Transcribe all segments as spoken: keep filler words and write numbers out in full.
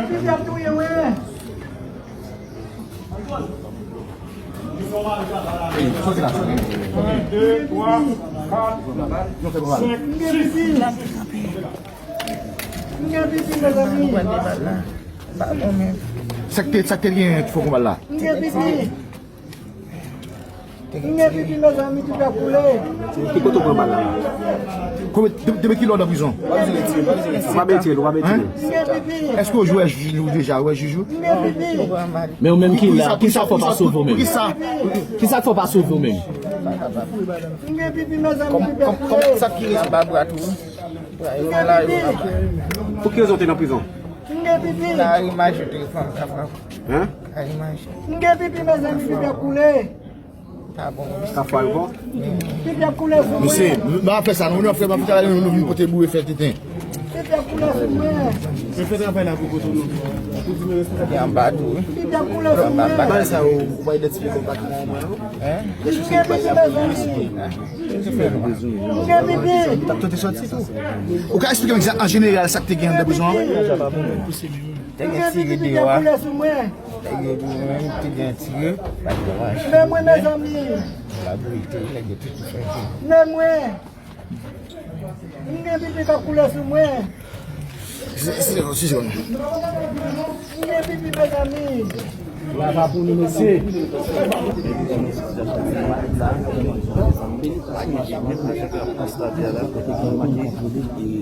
Pipi ap touye mwen. Yon, de, twa, kat, senk, sis. M gen pipi, mezanmi. Sa k te, sa k te gen fo konba la? M gen pipi. M gen pipi, mezanmi, pipi ap koule. Ki kote w pran bal la? Konbyen, de, depi kilè w nan prizon? Ou pa bezwen retire l, ou pa bezwen retire l, ou pa bezwen retire l. M gen pipi. Èske w jwe jij ou deja, ou wè jij ou? M gen pipi. Men ou menm ki la, kisa k fè w pa sove w menm? Kisa? Kisa k fè w pa sove w menm? M gen pipi, mezanmi, pipi ap koule. Kòm, kòm, kòm sa ki rezon ba bra tou? Pou ki rezon w te nan prizon? M gen pipi. Lari mache te fanm ka frape. Hein? Lari mache. M gen pipi, mezanmi, pipi ap koule. Pa bon. Ka fwa ankò? Pipi ap koule sou mwen. Mesye, nou ap fè sa, nou, nou ap fè, nou ap fè, nou, nou vin pote boure fè tenten. Pipi ap koule sou mwen. Men fè travay la pou kote nou. Pou di nou responsab. Gen anba tou, wi. Pipi ap koule sou mwen. Bagay sa yo, ou pa idantifye kòm pa ki nan mwen, non? Hein? M gen pipi, mezanmi. M gen pipi. Ou ka eksplike m egzak, an jeneral, sa k te gen anndan prizon an? Te gen tire deyò a. Nèg yo di mwen menm te gen tire. Men mwen, mezanmi. Labouyi te, nèg yo te tou fè. Men mwen. M gen pipi k ap koule sou mwen. Si, si, si, si. M gen pipi, mezanmi. La pa pou nou, mesye.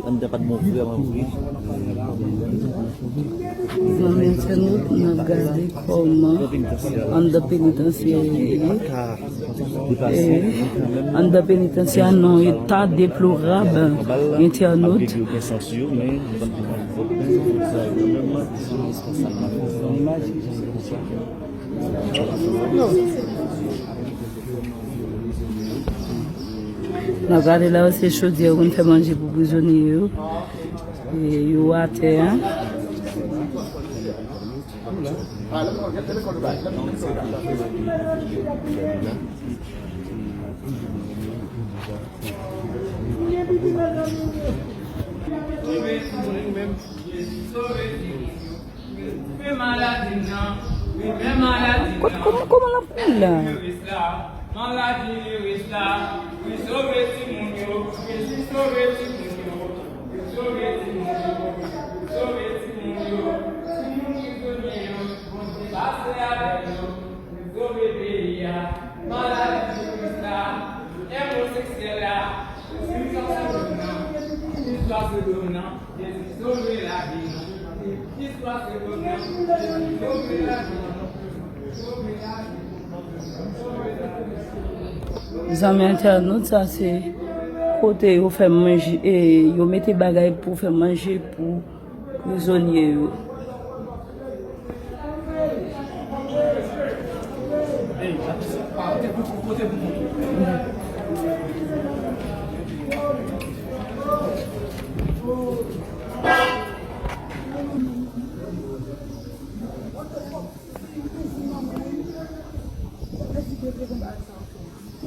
Anndan pa t bon vrèman vre. Zanmi entènot, n ap gade kòman anndan penitansye a ye. E anndan penitansye a nan eta deplorab, entènot. N ap gade la yo, se chodyè yo konn fè manje pou prizonye yo. E yo atè a. Kot, kòman, kòman l ap pran la? Maladi viris la, wi, sove timoun yo, Jezi sove timoun yo, wi, sove timoun yo, wi, sove timoun yo, timoun prizonye yo, Bondye pase avèk yo, wi, sove peyi a, maladi viris la, omoseksyèl la, wi, sa Sodòm nan, istwa Sodòm nan. Zanmi entènot, sa se kote yo fè manje, e yo mete bagay pou fè manje pou prizonye yo.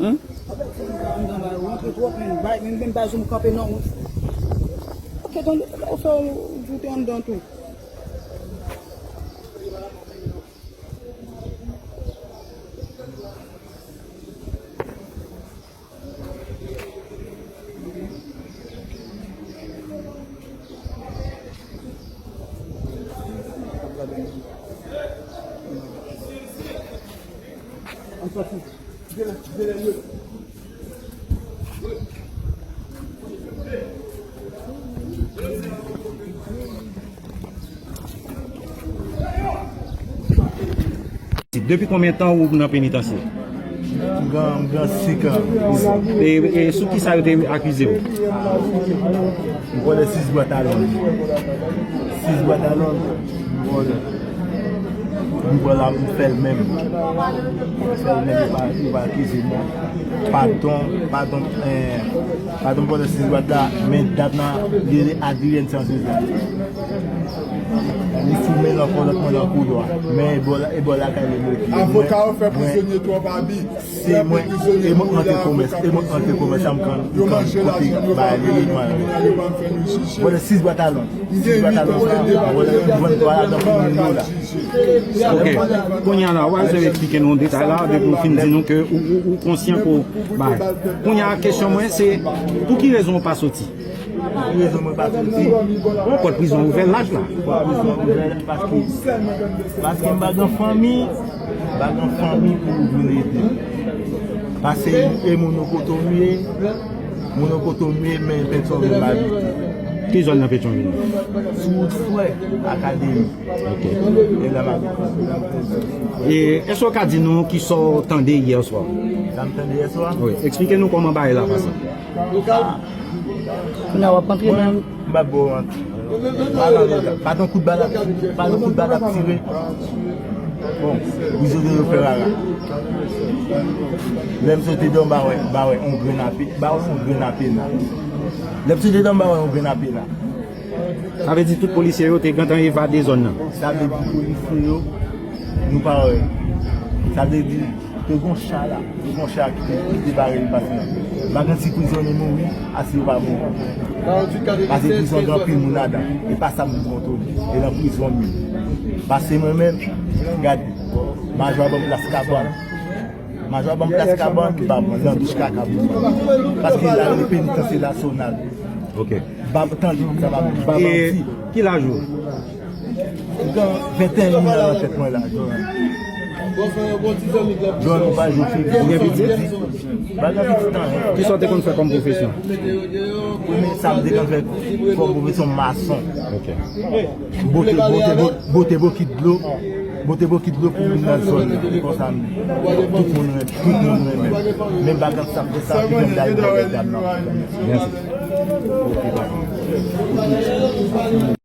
Hmm? Ok, tande, ou fè ou joute anndan tou. Depi konbyen tan ou nan penitansye? M gen, m gen senk an. E, e sou ki sa yo te akize w? M vòlè sis bwat alòl. Sis bwat alòl, m vòlè. M pran la, m fè l menm. M fè l menm, yo pa, yo pa akize mwen. Padon, padon, eh, padon pou sis bwat la, men dam nan, li rele Adrienne Sans Joseph. Li sou men l ankò, lòt mwen nan koulwa. Men e bò la, e bò lakay li bloke. Avoka yo fè prizonye twòp abi. Se mwen, e mwen antre komès, e mwen antre komès, sa m pran, m pran kote bagay li, li mwen. Vòlè sis bwat alon. Sis bwat alon sa, vòlè, vòlè twa ladan pou moun yo la. Ok. Kounye a la, w a eksplike nou detay la, depi w fin di nou ke ou, ou, ou konsyan ke w bay. Kounye a, kesyon mwen, se pou ki rezon w pa soti? Pou ki rezon mwen pa soti? Pòt prizon ouvè laj la. Pòt prizon ouvè laj paske, paske m pa gen fanmi, m pa gen fanmi pou vin ede m. Paske e moun yo kote m ye, moun yo kote m ye, men Petyonvil m abite. Ki zòn nan Petyonvil? Sou wout Frè, Akademi. Ok. E la m abite. E èske w ka di nou kisa w tande yè swa? Sa m tande yè swa? Wi, eksplike nou kòman bagay la pase. Kounye a w ap antre nan m pa bò antre. Pa nan, pa nan kout bal ap, pa nan kout bal ap tire. Bon, prizonye yo fè rara. Lè m soti deyò, m pa wè, m pa wè yon grenn ape, m pa wè yon grenn apena. Lè m soti deyò, m pa wè yon grenn apena. Sa vle di tout polisye yo te gentan evade zòn nan? Sa vle di polisye yo, nou pa wè. Sa vle di, te gon cha la, te gon cha ki te, ki te bare li pase la. M pa gen si prizonye mouri, a si yo pa mouri. Pase prizon gen anpil moun ladan. E pa sa m vin kontwole. E nan prizon m ye. Pase mwen menm, gade, majò a ban m plas kabann. Majò a ban m plas kabann, m pa pran nan douch kaka pou mwen. Paske la, li penitansye nasyonal. Ok. Ba, tande, sa va ba bandi. Ki laj ou? M gen venteyen an nan tèt mwen la, John. John, ou pa jwe figi. Ou gen pitit? M pa gen pitit anyen. Kisa w te konn fè kòm pwofesyon? Premye sa m te konn fè kòm pwofesyon mason. Ok. Bote, bote, bo-, bote bokit dlo. Bote bokit dlo pou vin nan zòn nan. Konsa m, tout moun renmen, tout moun renmen. Men m pa gen sa m fè sa, ki jan m dal nan dam nan. Mèsi.